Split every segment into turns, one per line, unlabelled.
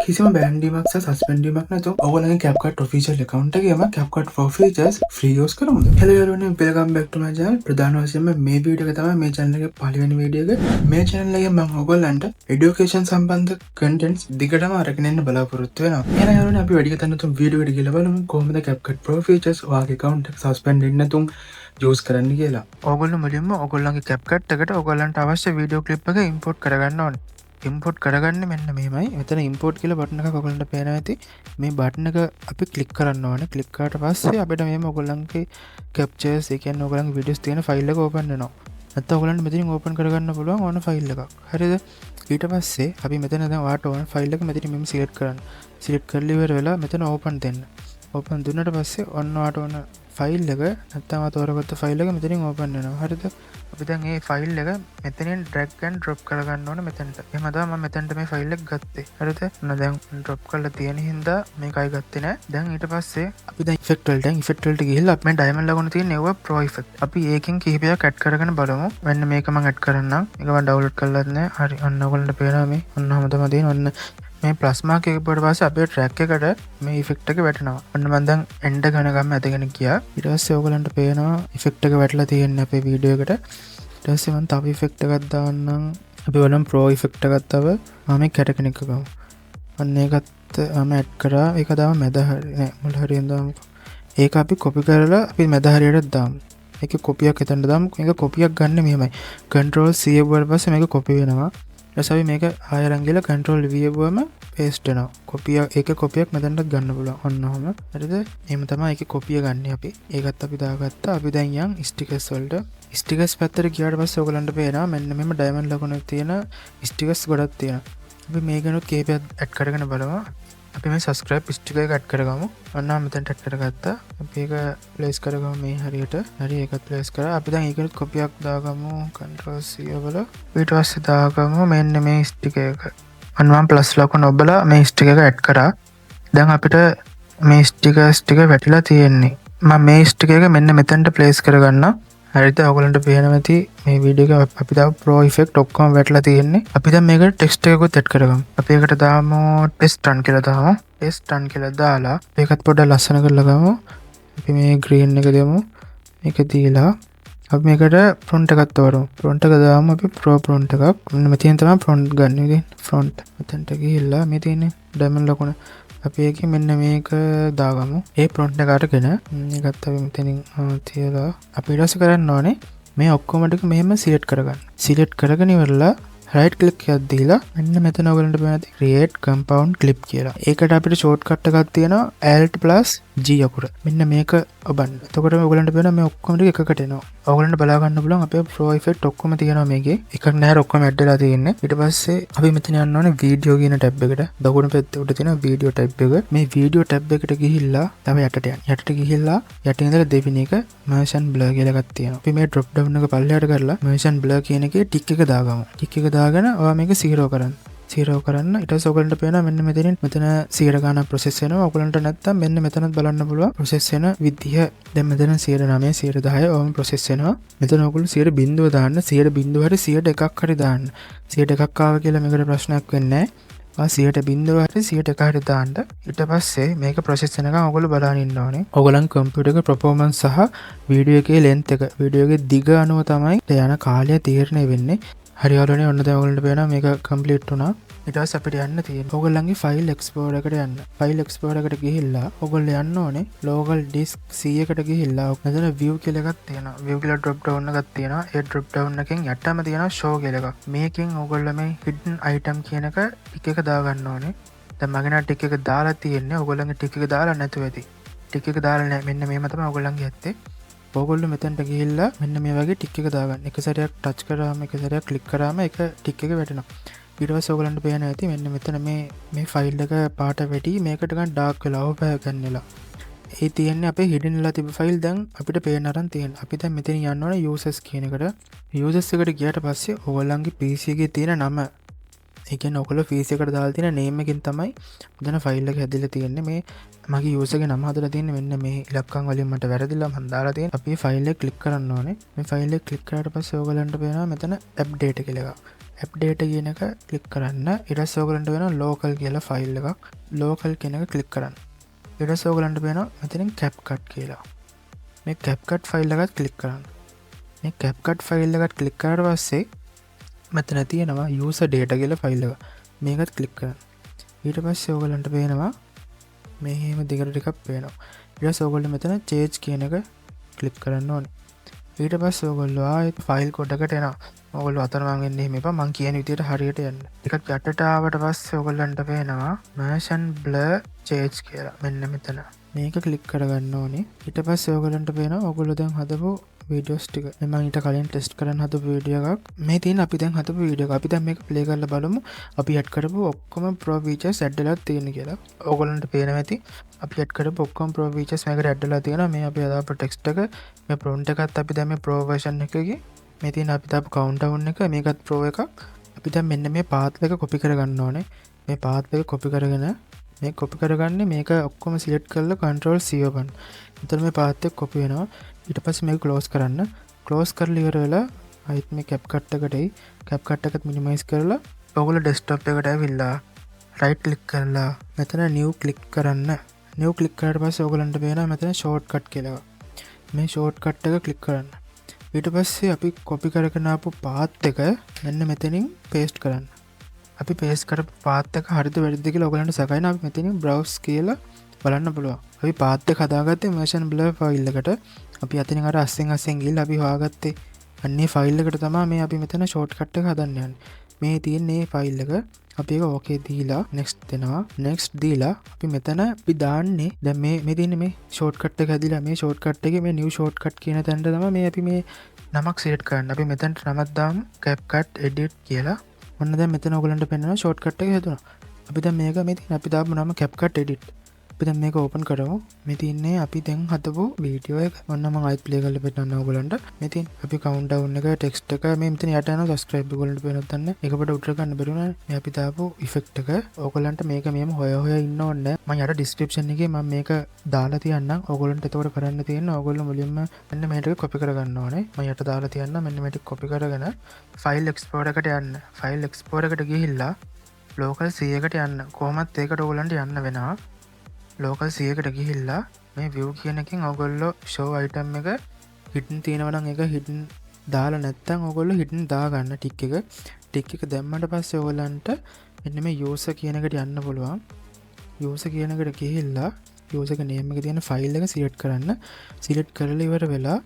කිසිම බෑන් වීමක් සහ සස්පෙන්ඩ් වීමක් නැතුව ඔයගොල්ලන්ගේ CapCut official account එකේම CapCut Pro features free use කරමුද? Hello යාළුවනේ, welcome back to my channel. ප්‍රධාන වශයෙන්ම මේ වීඩියෝ එක තමයි මේ channel එකේ පළවෙනි වීඩියෝ එක. මේ channel එකෙන් මම ඔයගොල්ලන්ට education සම්බන්ධ contents දිගටම අරගෙන එන්න බලාපොරොත්තු වෙනවා. එහෙනම් යාළුවනේ, අපි වැඩි කතා නැතුව වීඩියෝ එකට ගිහලා බලමු කොහොමද CapCut Pro features ඔයාගේ account එක සස්පෙන්ඩ් වෙන්නේ නැතුව යූස් කරන්න කියලා.
ඕගොල්ලෝ මුලින්ම ඔයගොල්ලන්ගේ CapCut එකට ඔයගොල්ලන්ට අවශ්‍ය වීඩියෝ ක්ලිප් එක ඉම්පෝට් කරගන්න ඕනේ. ඉම්පෝට් කරගන්න මෙන්න මෙහෙමයි. මෙතන ඉම්පෝට් කියලා බටන් එකක් ඔයගොල්ලන්ට පේනවා ඇති. මේ බටන් එක අපි ක්ලික් කරන්න ඕනේ. ක්ලික් කරාට පස්සේ අපිට මෙහෙම ඔයගොල්ලන්ගේ කැප්චර්ස්, ඒ කියන්නේ ඔයගොල්ලන්ගේ වීඩියෝස් තියෙන ෆයිල් එක ඕපන් වෙනවා. නැත්නම් ඔයගොල්ලන්ට මෙතනින් ඕපන් කරගන්න පුළුවන් ඕන ෆයිල් එකක්. හරිද? ඊට පස්සේ අපි මෙතන දැන් ඔයාට ඕන ෆයිල් එක මෙතනින් මෙහෙම සිලෙක්ට් කරන්න. සිලෙක්ට් කරලා ඉවර වෙලා මෙතන ඕපන් දෙන්න. ඕපන් දුන්නට පස්සේ ඔන්න ඔයාට ඕන ෆයිල් එක, නැත්නම් ඔයා තෝරගත්ත ෆයිල් එක මෙතනින් ඕපන් වෙනවා. හරිද? අපි දැන් මේ ෆයිල් එක මෙතනින් ඩ්‍රැග් ඇන්ඩ් ඩ්‍රොප් කරගන්න ඕන මෙතනට. එහෙම තමයි මම මෙතනට මේ ෆයිල් එක ගත්තේ. හරිද? ඔන්න දැන් ඩ්‍රොප් කරලා තියෙන හින්දා මේකයි ගත්තේ නෑ. දැන් ඊට පස්සේ අපි දැන් ඉෆෙක්ට් වලට යන්. ඉෆෙක්ට් වලට ගිහිල්ලා අපි මේ ඩයමන්ඩ් ලකුණ තියෙන ඒවා ප්‍රෝ ඉෆෙක්ට්. අපි ඒකෙන් කිහිපයක් ඇඩ් කරගෙන බලමු. මෙන්න මේක මම ඇඩ් කරන්නම්. මේක මම ඩවුන්ලෝඩ් කරලත් නෑ. හරි. ඔන්න ඔයගොල්ලන්ට පේනවා මේ. ඔන්න ඔහම තමයි තියෙන්නේ. ඔන්න මේ ප්ලස් මාක් එක ගිහුවට පස්සේ අපේ ට්‍රැක් එකට මේ ඉෆෙක්ට් එක වැටෙනවා. ඔන්න මම දැන් එන්ඩ් ගණගම්ම ඇදගෙන ගියා. ඊට පස්සේ ඔයගොල්ලන්ට පේනවා ඉෆෙක්ට් එක වැටලා තියෙන්නේ අපේ වීඩියෝ එකට. ඊට පස්සේ මම තව ඉෆෙක්ට් එකක් දාන්නම්. අපි බලමු ප්‍රෝ ඉෆෙක්ට් එකක් තව. මම මේ කැටකන එක ගමු. ඔන්න ඒකත් මම ඇඩ් කරා. ඒක දාමු මැද හරිය නෑ, මුල හරියෙන් දාමුකෝ. ඒක අපි කොපි කරලා අපි මැද හරියටත් දාමු. ඒක කොපියක් එතනට දාමු. මේක කොපියක් ගන්න මෙහෙමයි. කන්ට්‍රෝල් C එබුවට පස්සේ මේක කොපි වෙනවා. ඊට පස්සේ අපි මේක ආයෙ අරන් ගිහලා කන්ට්‍රෝල් V එබුවම පේස්ට් වෙනවා. කොපිය, ඒක කොපියක් මෙතනටත් ගන්න පුළුවන්. ඔන්න ඔහම. හරිද? එහෙම තමයි ඒකේ කොපිය ගන්න අපි. ඒකත් අපි දාගත්තා. අපි දැන් යන් ස්ටිකර්ස් වලට. ස්ටිකර්ස් පැත්තට ගියාට පස්සේ ඔයගලන්ට පේනවා මෙන්න මෙහෙම ඩයමන්ඩ් ලකුණක් තියෙන ස්ටිකර්ස් ගොඩක් තියෙනවා. අපි මේකනොත් කීපයක් ඇඩ් කරගෙන බලමු. අපි මේ සබ්ස්ක්‍රයිබ් ස්ටිකර් එක ඇඩ් කරගමු. ඔන්න මෙතනට ඇඩ් කරගත්තා. අපි ඒක ප්ලේස් කරගමු මේ හරියට. හරි, ඒකත් ප්ලේස් කරා. අපි දැන් ඒකනොත් කොපියක් දාගමු. කන්ට්‍රෝල් C වල. ඊට පස්සේ දාගමු මෙන්න මේ ස්ටිකර් එක. ඔන්න මම ප්ලස් ලකුණ ඔබලා මේ ස්ටිකර් එක ඇඩ් කරා. දැන් අපිට මේ ස්ටිකර්ස් ටික වැටිලා තියෙන්නේ. මම මේ ස්ටිකර් එක මෙන්න මෙතනට ප්ලේස් කරගන්නම්. හරිද? ඔයගොල්ලන්ට පේනවා ඇති මේ වීඩියෝ එක අපි දාපු ප්‍රෝ ඉෆෙක්ට් ඔක්කොම වැටලා තියෙන්නේ. අපි දැන් මේකට ටෙක්ස්ට් එකකුත් ඇඩ් කරගමු. අපි ඒකට දාමු ටෙස්ට් රන් කියලා දාමු. ටෙස්ට් රන් කියලා දාලා ඒකත් පොඩ්ඩක් ලස්සන කරලා ගමු. අපි මේ ග්‍රීන් එක දෙමු. මේක දීලා අපි මේකට ෆොන්ට් එකක් තෝරමු. ෆොන්ට් එක දාමු අපි ප්‍රෝ ෆොන්ට් එකක්. මෙන්න මෙතන තමයි ෆොන්ට් ගන්න. ඉතින් ෆොන්ට් මෙතනට ගිහිල්ලා මේ තියෙන්නේ ඩයමන්ඩ් ලකුණ. අපි ඒකේ මෙන්න මේක දාගමු. ඒ ෆොන්ට් එක අරගෙන ඒකත් අපි මෙතනින් තියලා අපි ඊට පස්සේ කරන්න ඕනේ මේ ඔක්කොම ටික මෙහෙම සිලෙක්ට් කරගන්න. සිලෙක්ට් කරගෙන ඉවරලා රයිට් ක්ලික් එකක් දීලා මෙන්න මෙතන ඔයගලන්ට පේනවා ඇති ක්‍රියේට් කම්පවුන්ඩ් ක්ලිප් කියලා. ඒකට අපිට ෂෝට්කට් එකක් තියෙනවා Alt plus G අකුර. මෙන්න මේක ඔබන්න. එතකොට ඔයගලන්ට පේනවා මේ ඔක්කොම ටික එකකට එනවා. ඔයගලන්ට බලා ගන්න පුළුවන් අපේ ප්‍රෝ ඉෆෙක්ට් ඔක්කොම තියෙනවා මේකේ. එකක් නෑ, ඔක්කොම ඇඩ් වෙලා තියෙන්නේ. ඊට පස්සේ අපි මෙතන යන්න ඕනේ වීඩියෝ කියන ටැබ් එකට. දකුණු පැත්තේ උඩ තියෙන වීඩියෝ ටැබ් එක. මේ වීඩියෝ ටැබ් එකට ගිහිල්ලා තව යටට යන්න. යටට ගිහිල්ලා යටින් ඉඳලා දෙවෙනි එක මෝෂන් බ්ලර් කියලා එකක් තියෙනවා. අපි මේ ඩ්‍රොප් ඩවුන් එක පල්ලෙහාට කරලා මෝෂන් බ්ලර් කියන එකේ ටික් එක දාගමු. ටික් එක දාගෙන ඔයා මේක 0 කරන්න. 0 කරන්න. ඊට පස්සේ ඔයගලන්ට පේනවා මෙන්න මෙතනින් මෙතන 100 ගාණක් ප්‍රොසෙස් වෙනවා. ඔයගලන්ට නැත්තම් මෙන්න මෙතනත් බලන්න පුළුවන් ප්‍රොසෙස් වෙන විදිහ. දැන් මෙතන 109, 110 ඔහොම ප්‍රොසෙස් වෙනවා. මෙතන ඔයගොල්ලෝ 100 දාන්න, 100 හරි 101ක් හරි දාන්න. 101ක් ආව කියලා මේකට ප්‍රශ්නයක් වෙන්නේ නැහැ. ඔයා 100 හරි 101 හරි දාන්න. ඊට පස්සේ මේක ප්‍රොසෙස් වෙනකන් ඔයගොල්ලෝ බලන් ඉන්න ඕනේ. ඔයගොල්ලන් කම්පියුටර් එක පර්ෆෝමන්ස් සහ වීඩියෝ එකේ ලෙන්ත් එක, වීඩියෝ එකේ දිග අනුව තමයි යන කාලය තීරණය වෙන්නේ. හරි යාළුවනේ, ඔන්න දැන් ඔයගොල්ලන්ට පේනවා මේක කම්ප්ලීට් වුණා. ඊට පස්සේ අපිට යන්න තියෙන්නේ ඔයගොල්ලන්ගේ ෆයිල් එක්ස්ප්ලෝරර් එකට යන්න. ෆයිල් එක්ස්ප්ලෝරර් එකට ගිහිල්ලා ඔයගොල්ලෝ යන්න ඕනේ ලෝකල් ඩිස්ක් C එකට ගිහිල්ලා මෙතන view කියලා එකක් තියෙනවා. View කියලා ඩ්‍රොප් ඩවුන් එකක් තියෙනවා. ඒ ඩ්‍රොප් ඩවුන් එකෙන් යටම තියෙනවා show කියලා එකක්. මේකෙන් ඔයගොල්ලෝ මේ hidden item කියන එක ටික් එක දාගන්න ඕනේ. දැන් මගේ නම් ටික් එක දාලා තියෙන්නේ. ඔයගොල්ලන්ගේ ටික් එක දාලා නැතුව ඇති. ටික් එක දාලා නැහැ. මෙන්න මෙහෙම තමයි ඔයගොල්ලන්ගේ ඇත්තේ. ඔයගොල්ලෝ මෙතනට ගිහිල්ලා මෙන්න මේ වගේ ටික් එක දාගන්න. එක සැරයක් ටච් කරාම, එක සැරයක් ක්ලික් කරාම එක ටික් එක වැටෙනවා. ඊට පස්සේ ඔයගොල්ලන්ට පේනවා ඇති මෙන්න මෙතන මේ මේ ෆයිල් එක පාට වැටි මේකට නිකන් ඩාර්ක් වෙලා ඕවර් ගන්න වෙලා. ඒ තියෙන්නේ අපේ හිඩන් වෙලා තිබ්බ ෆයිල් දැන් අපිට පේන්න අරන් තියෙනවා. අපි දැන් මෙතන යන්න ඕනේ යූසර්ස් කියන එකට. යූසර්ස් එකට ගියාට පස්සේ ඔයගොල්ලන්ගේ PC එකේ තියෙන නම, ඒ කියන්නේ ඔයගොල්ලෝ PC එකට දාලා තියෙන නේම් එකෙන් තමයි මෙතන ෆයිල් එක හැදිලා තියෙන්නේ. මේ මගේ යූසර්ගේ නම හදලා තියෙන්නේ මෙන්න මේ ඉලක්කම් වලින් මට වැරදිලා මං දාලා තියෙන්නේ. අපි ෆයිල් එක ක්ලික් කරන්න ඕනේ. මේ ෆයිල් එක ක්ලික් කරාට පස්සේ ඔයගොල්ලන්ට පේනවා මෙතන ඇප් ඩේටා කියලා එකක්. ඇප් ඩේටා කියන එක ක්ලික් කරන්න. ඊට පස්සේ ඔයගලන්ට වෙනවා ලෝකල් කියලා ෆයිල් එකක්. ලෝකල් කියන එක ක්ලික් කරන්න. ඊට පස්සේ ඔයගලන්ට පේනවා මෙතනින් CapCut කියලා. මේ CapCut file එකත් ක්ලික් කරන්න. මේ CapCut file එකත් ක්ලික් කරාට පස්සේ මෙතන තියෙනවා user data කියලා ෆයිල් එක. මේකත් ක්ලික් කරන්න. ඊට පස්සේ ඔයගලන්ට පේනවා මෙහෙම දිගට ටිකක් පේනවා. ඊට පස්සේ ඔයගොල්ලෝ මෙතන change කියන එක ක්ලික් කරන්න ඕනේ. ඊට පස්සේ ඔයගොල්ලෝ ආයෙත් ෆයිල් කොටකට එනවා. ඔයගොල්ලෝ අතරමං වෙන්න එහෙම එපා. මං කියන විදියට හරියට යන්න. ටිකක් යටට ආවට පස්සේ ඔයගොල්ලන්ට පේනවා motion blur change කියලා. මෙන්න මෙතන. මේක ක්ලික් කරගන්න ඕනේ. ඊට පස්සේ ඔයගොල්ලන්ට පේනවා ඔයගොල්ලෝ දැන් හදපු වීඩියෝස් ටික. මේ මං ඊට කලින් ටෙස්ට් කරන්න හදපු වීඩියෝ එකක්. මේ තියෙන අපි දැන් හදපු වීඩියෝ එක. අපි දැන් මේක ප්ලේ කරලා බලමු. අපි ඇඩ් කරපු ඔක්කොම ප්‍රෝ ෆීචර්ස් ඇඩ් වෙලා තියෙන කියලා. ඔයගොල්ලන්ට පේනවා ඇති. අපි ඇඩ් කරපු ඔක්කොම ප්‍රෝ ෆීචර්ස් මේකට ඇඩ් වෙලා තියෙනවා. මේ අපි හදාපු ටෙක්ස්ට් එක, මේ ප්‍රොම්ප්ට් එකත් අපි දැන් මේ ප්‍රෝ වර්ෂන් එකේ මේ තියෙන අපි දාපු කවුන්ට්ඩවුන් එක, මේකත් ප්‍රෝ එකක්. අපි දැන් මෙන්න මේ පාත් එක කොපි කරගන්න ඕනේ. මේ පාත් එක කොපි කරගෙන, මේ කොපි කරගන්නේ මේක ඔක්කොම සිලෙක්ට් කරලා කන්ට්‍රෝල් C ඔබන්න. එතකොට මේ පාත් එක කොපි වෙනවා. ඊට පස්සේ මේක ක්ලෝස් කරන්න. ක්ලෝස් කරලා ඉවර වෙලා ආයෙත් මේ CapCut එකට එයි. CapCut එකත් මිනිමයිස් කරලා ඔයගොල්ලෝ ඩෙස්ක්ටොප් එකට ඇවිල්ලා රයිට් ක්ලික් කරලා මෙතන නිව් ක්ලික් කරන්න. නිව් ක්ලික් කරාට පස්සේ ඔයගොල්ලන්ට පේනවා මෙතන ෂෝට්කට් කියලා එකක්. මේ ෂෝට්කට් එක ක්ලික් කරන්න. ඊට පස්සේ අපි කොපි කරගෙන ආපු පාත් එක මෙන්න මෙතනින් පේස්ට් කරන්න. අපි පේස්ට් කරපු පාත් එක හරිද වැරදිද කියලා ඔයගොල්ලන්ට සැකයි නම් අපි මෙතනින් බ්‍රවුස් කියලා බලන්න පුළුවන්. අපි පාත් එක හදාගත්තේ motion blur file එකට. අපි අතනින් අර අස්සෙන් අස්සෙන් ගිහිල්ලා අපි හොයාගත්තේ අන්නේ ෆයිල් එකට තමයි මේ අපි මෙතන ෂෝට්කට් එක හදන්න යන්නේ. මේ තියෙන්නේ ෆයිල් එක. අපි ඒක ඕකේ දීලා නෙක්ස්ට් දෙනවා. නෙක්ස්ට් දීලා අපි මෙතන අපි දාන්නේ දැන් මේ තියෙන්නේ මේ ෂෝට්කට් එක හැදිලා මේ ෂෝට්කට් එකේ මේ නිව් ෂෝට්කට් කියන තැනට තමයි මේ අපි මේ නමක් සිලෙක්ට් කරන්න. අපි මෙතනට නමක් දාමු CapCut edit කියලා. ඔන්න දැන් මෙතන ඔයගලන්ට පෙන්වනවා ෂෝට්කට් එක හැදුනා. අපි දැන් මේක මේ තියෙන අපි දාපු නම CapCut edit. අපි දැන් මේක ඕපන් කරමු. මේ තියන්නේ අපි දැන් හදපු වීඩියෝ එක. ඔන්න මම ආයෙත් ප්ලේ කරලා පෙන්නන්නම් ඔයගලන්ට. මේ තියෙන අපි කවුන්ට් ඩවුන් එක, ටෙක්ස්ට් එක, මේ මෙතන යට යනවා සබ්ස්ක්‍රයිබ් ඔයගලන්ට පේනවද දන්නේ. ඒක අපිට උඩට ගන්න බැරි වුණානේ. මේ අපි දාපු ඉෆෙක්ට් එක. ඔයගලන්ට මේක මෙහෙම හොය හොය ඉන්න ඕනේ නෑ. මම යට ඩිස්ක්‍රිප්ෂන් එකේ මම මේක දාලා තියන්නම්. ඔයගලන්ට එතකොට කරන්න තියෙන්නේ ඔයගොල්ලෝ මුලින්ම මෙන්න මේ ටික කොපි කරගන්න ඕනේ. මම යට දාලා තියන්නම්. මෙන්න මේ ටික කොපි කරගෙන ෆයිල් එක්ස්ප්ලෝරර් එකට යන්න. ෆයිල් එක්ස්ප්ලෝරර් එකට ගිහිල්ලා ලෝකල් C එකට යන්න. කොහොමත් ඒකට ඔයගලන්ට යන්න වෙනවා. ලෝකල් C එකට ගිහිල්ලා මේ view කියන එකෙන් ඔයගොල්ලෝ show item එක හිඩන් තියෙනවා නම් ඒක හිඩන් දාලා නැත්නම් ඔයගොල්ලෝ හිඩන් දාගන්න ටික් එක. ටික් එක දැම්මට පස්සේ ඔයගොල්ලන්ට මෙන්න මේ user කියන එකට යන්න පුළුවන්. User කියන එකට ගිහිල්ලා user එක name එක තියෙන ෆයිල් එක සිලෙක්ට් කරන්න. සිලෙක්ට් කරලා ඉවර වෙලා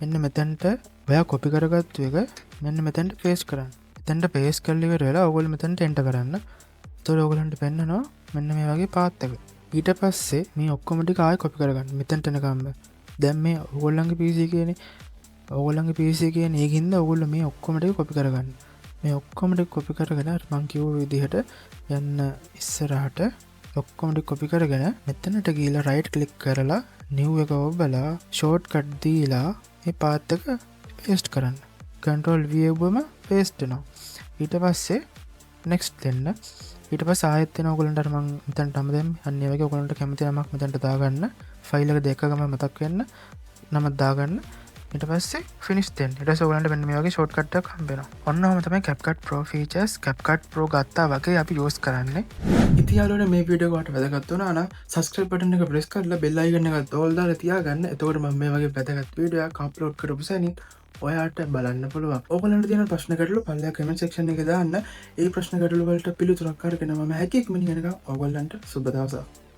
මෙන්න මෙතනට ඔයා කොපි කරගත්තු එක මෙන්න මෙතනට පේස්ට් කරන්න. මෙතනට පේස්ට් කරලා ඉවර වෙලා ඔයගොල්ලෝ මෙතනට එන්ටර් කරන්න. එතකොට ඔයගොල්ලන්ට පෙන්නනවා මෙන්න මේ වගේ පාත් එක. ඊට පස්සේ මේ ඔක්කොම ටික ආයෙ කොපි කරගන්න මෙතනට එනකම්ම. දැන් මේ ඔයගොල්ලන්ගේ PC එකේනේ. ඔයගොල්ලන්ගේ PC එකේනේ. ඒකින්ද ඔයගොල්ලෝ මේ ඔක්කොම ටික කොපි කරගන්න. මේ ඔක්කොම ටික කොපි කරගෙන අර මං කිව්ව විදිහට යන්න ඉස්සරහට ඔක්කොම ටික කොපි කරගෙන මෙතනට ගිහලා රයිට් ක්ලික් කරලා නිව් එක ඔබලා ෂෝට්කට් දීලා මේ පාත් එක පේස්ට් කරන්න. කන්ට්‍රෝල් V ඔබම පේස්ට් වෙනවා. ඊට පස්සේ නෙක්ස්ට් දෙන්න. ඊට පස්සේ ආයෙත් එනවා ඔයගොල්ලන්ට අර මං මෙතනට නම දැම්මේ. අන්න ඒ වගේ ඔයගොල්ලන්ට කැමති නමක් මෙතනට දාගන්න. ෆයිල් එක දෙක ගම මතක් වෙන්න නමක් දාගන්න. ඊට පස්සේ ෆිනිෂ් දෙන්න. ඊට පස්සේ ඔයගොල්ලන්ට මෙන්න මේ වගේ ෂෝට්කට් එකක් හම්බ වෙනවා. ඔන්න ඔහොම තමයි CapCut Pro features CapCut Pro ගත්තා වගේ අපි යූස් කරන්නේ.
ඉතින් යාළුවනේ, මේ වීඩියෝ එක ඔයාලට වැදගත් වුණා නම් සබ්ස්ක්‍රයිබ් බටන් එක ප්‍රෙස් කරලා බෙල් අයිකන් එකත් ඕල් දාලා තියාගන්න. එතකොට මම මේ වගේ වැදගත් වීඩියෝ එකක් අප්ලෝඩ් කරපු සැනින් ඔයාට බලන්න පුළුවන්. ඔයගොල්ලන්ට තියෙන ප්‍රශ්න ගැටලු පල්ලෙහා කමෙන්ට් සෙක්ෂන් එකේ දාන්න. ඒ ප්‍රශ්න ගැටලු වලට පිළිතුරක් අරගෙන මම හැකි ඉක්මනින් එනකම් ඔයගොල්ලන්ට සුබ දවසක්.